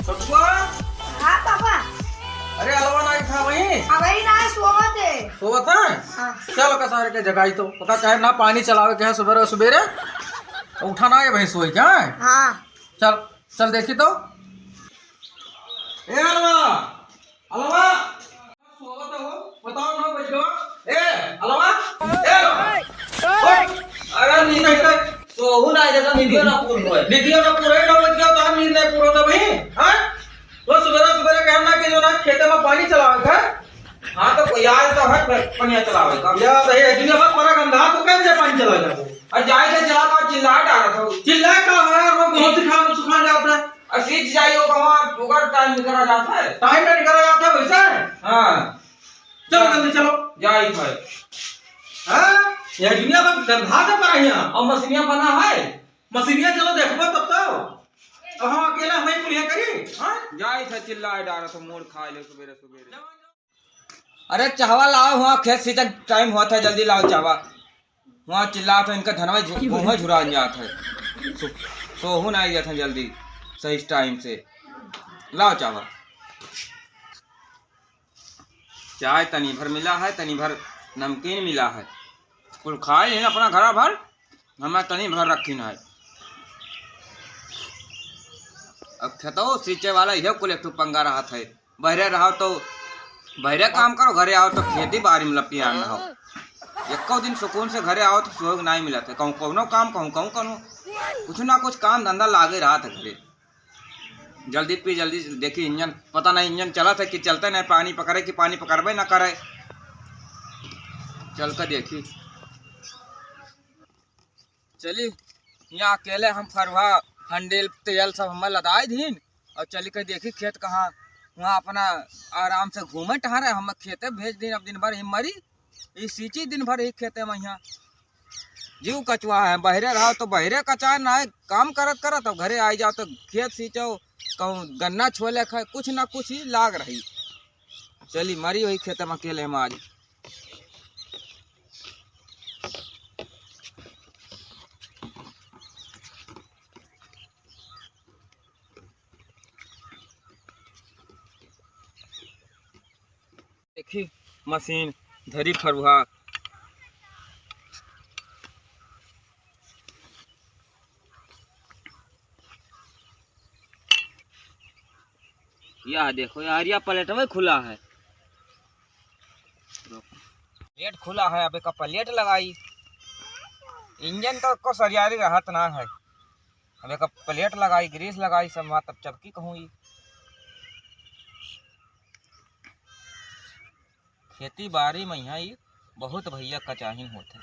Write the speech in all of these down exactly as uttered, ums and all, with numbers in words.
बबुआ। हाँ पापा। अरे अलवा नाहीं उठा वही? अबही ना, सोवत है। सोवत है? हाँ। चल ओका सारे के जगाई तो। ओका कहे ना पानी चलावे के है सुबेरे सुबेरे। उठा ना है भाई सोई क्या है? हाँ। चल, चल देखी तो। ए अलवा, अलवा। सोवत हो? बताओ ना बचवा। ए, अलवा। ए, अलवा। अरे नींद नहीं तो सोहू ना, जैसा नींदियो ना पूर होए। नींदियो ना पूरे ना बचवा, तो नींद नहीं पूरो तो भाई। हाँ? तो सुबेरे सुबेरे कहना कि जो ना खेते में पानी चलावे का। हाँ, तो कोई यार तो है प-, पनिया चलावे का। यार, तो ये दुनिया भर पर गंधा तो कैसे पानी चला जाए? और जाए के चला का चिल्ला डाला था। चिल्ला का है, वो बहुत सिखा, सुखा जाता है। और सीख जाइयो कहाँ, ओकर टाइम निकला जाता है। टाइम में निकला जाता है वैसे? हाँ। चलो जल्दी चलो। जाई भाई। हाँ? ये दुनिया भर गंधा से पड़ा है। और मसीनिया बना है? मसीनिया चलो देखबो तब तो। अब हम अकेला हमें कुलिया करी? हाँ? जाई था चिल्लाए डारा तो मोड़ खा ले सुबेरे सुबेरे। अरे चाहवा लाओ, हुआँ खेत सींचे टाइम होत है, जल्दी लाओ चाहवा। हुआँ चिल्लात है, इनका धनवा झु-, मुँह झुरा जात है। सो-, सोहू नाहीं देत है जल्दी, सही टाइम से। लाओ चाहवा। चाय तनी भर मिला है, तनी भर नमकीन मिला है। कुल खाए हैं अपना घरा भर, हमें तनी भर रखी ना है। अब खेतो सींचे वाला इहे कुल एक ठो पंगा रहत है। बहरे रहो तो बहरे काम करो, घरे आओ तो खेती बारी में लपियान रहो। एको दिन सुकून से घरे आओ तो सुहाग नाहीं मिलत है। कहूँ कौनो काम, कहूँ कहूँ कौनो, कुछ ना कुछ काम धंधा लागे रहत है घरे। जल्दी पी, जल्दी देखी इंजन, पता नहीं इंजन चलत है कि चलते नहीं, पानी पकड़े कि पानी पकड़बे ना करे। चल के देखी। चली, यहाँ अकेले हम फरुहा, हंडेल, तेल सब हमें लदाई दीन और चली के देखी खेत कहाँ, वहाँ अपना आराम से घूमे टहरे, हम खेते भेज दीन। अब दिन भर ही मरी, ई सींची दिन भर ही खेते में यहाँ। जीव कचुआ है, बहरे रहो तो बहरे कचाए ना है, काम करत करत अब घरे आई जाओ तो खेत सींचो, कहूँ गन्ना छोले खाए, कुछ ना कुछ ही लाग रही। चली मरी वही खेते में अकेले हम आज। देखी मशीन धरी फरुहा। यह देखो यार, यह प्लेटवे खुला है। प्लेट खुला है, अब एका प्लेट लगाई। इंजन तो को सरियारी रहत ना है। अब एका प्लेट लगाई, ग्रीस लगाई, सब वहाँ तब चपकी कहूँ ई। खेती बारी में यहाँ ई बहुत भैया कचाहिन होत है।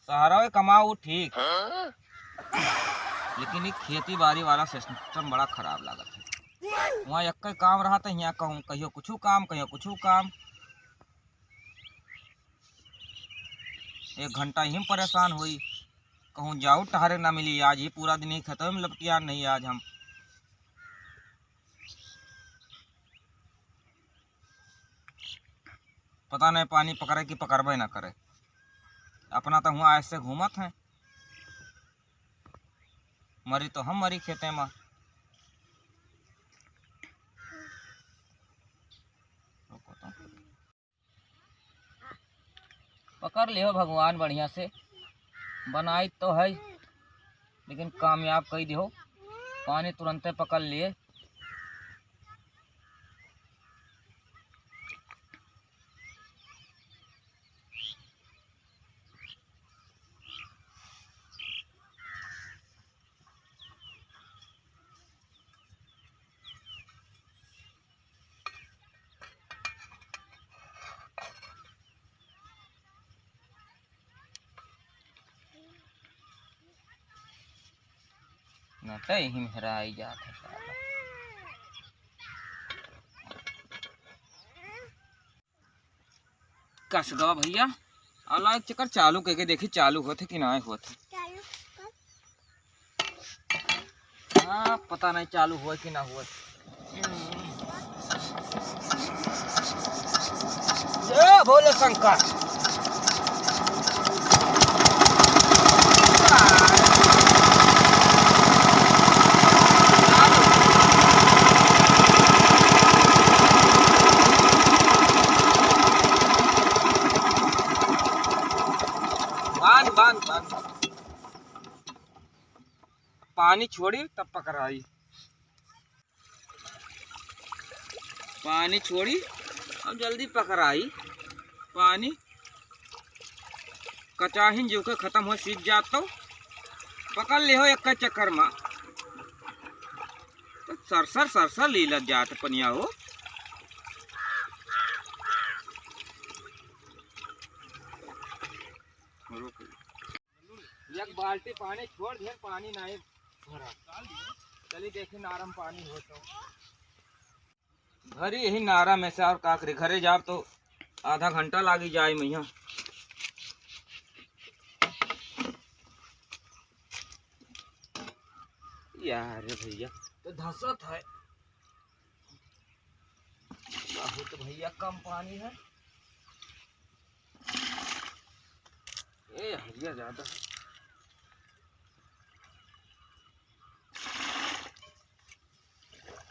शहरवे कमाऊ ठीक, लेकिन ई खेती बारी वाला सिस्टम बड़ा खराब लागत है। वहाँ एक काम रहत है, यहाँ कहूँ कहियो कुछ काम, कहियो कुछ काम। एक घंटा ही हम परेशान होई, कहूँ जाऊ टहरे ना मिली। आज ही पूरा दिन ही खेतवे में लपटिया नहीं आज हम। पता नहीं पानी पकड़े कि पकड़बे ना करे। अपना तो हुआँ ऐसे घूमत हैं, मरी तो हम मरी खेते में। पकड़ लियो भगवान बढ़िया से, बनाई तो है, लेकिन कामयाब कई दियो। पानी तुरंते पकड़ लिए। नटे ही में हेराई जात है साला। कस गवा भैया, अला एक चक्कर चालू करके देखी, चालू होत है कि नाहीं होत है। चालू कर। हाँ, पता नहीं चालू होय कि ना होय। जय भोले शंकर। पानी छोड़ी तब पकड़ाई। पानी छोड़ी, अब जल्दी पकड़ाई। पानी कचाहिन जो के खतम हो, सीज जात तो पकड़ लेहो एक चक्कर मा। तो सरसर सरसर लीलत जात पनिया हो। एक बाल्टी पानी छोड़ दिहन, पानी नाहीं भरा। चली देखी नारा में पानी हो तो। भरी यही नारा में से और का करी, घरे जाब तो आधा घंटा लागी जाए मैया। यार रे भैया, तो धसत है। बहुत भैया कम पानी है। ए, हरिया ज्यादा है।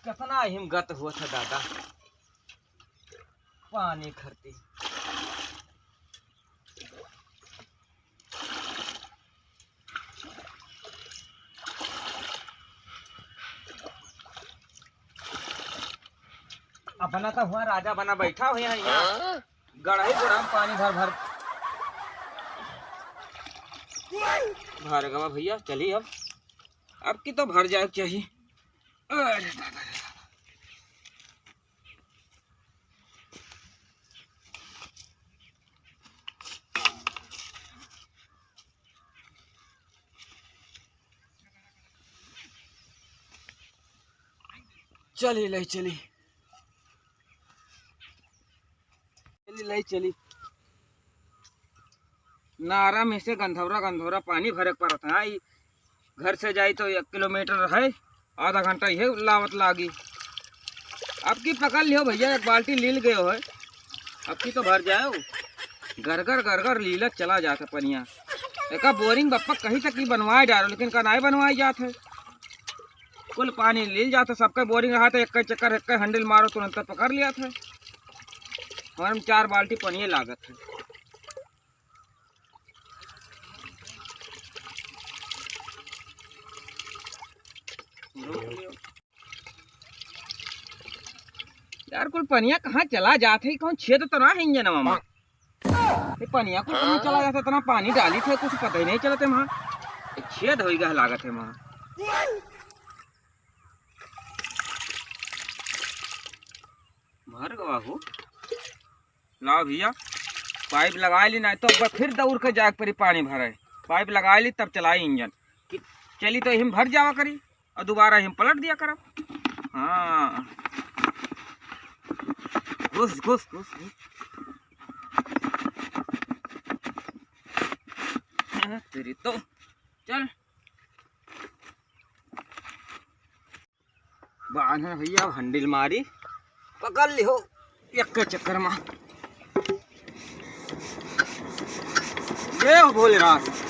कितना हिमगत हुआ था दादा पानी खरती। अपना तो हुआ राजा बना बैठा हुआ है यहाँ। गड़ाई गोड़ा में पानी भर भर भर गवा भैया। चली अब, अब की तो भर जाए के चाहिए। अरे दादा रे दादा। चली ले चली, चली ले चली। नारा में से गंधौरा गंधौरा पानी भरे के पड़त है। ई घर से जाई तो एक किलोमीटर है, आधा घंटा इहे लावत लागी। अब की पकड़ लियो भैया, एक बाल्टी लील गयो है, अब की तो भर जाओ। गरगर गरगर लीलत चला जात है पनिया। एका बोरिंग बप्पा कहीं तक ही बनवाए डारो, लेकिन का नाहीं बनवाए जात है। कुल पानी लील जात है, सबका बोरिंग रहा था, एक चक्कर एक हैंडल मारो, तुरंत पकड़ लिया था। हमारे में चार बाल्टी पनिया लागत है। यार, कुल पनिया कहाँ चला जात है? कौन छेद तो ना है इंजनवा में? ये पनिया कुल कहाँ चला जात है? इतना पानी डाली थे, कुछ पता ही नहीं चलत है वहाँ। ये छेद होई गया लागत है वहाँ। भर गवा हो। लाओ भैया, पाइप लगाए ली, नाहीं तो अब फिर दौड़ के जाए के पड़ी पानी भरे। पाइप लगाए ली, तब चलाई इंजन। कि चली तो यही में भर जावा करी और दोबारा यही में पलट दिया करब। हाँ, घुस, घुस, घुस, घुस। हाँ, तेरी तो, चल। बान्हे भैया, अब हैंडल मारी, पकड़ लिहो एक चक्कर मा। जय हो भोलेनाथ।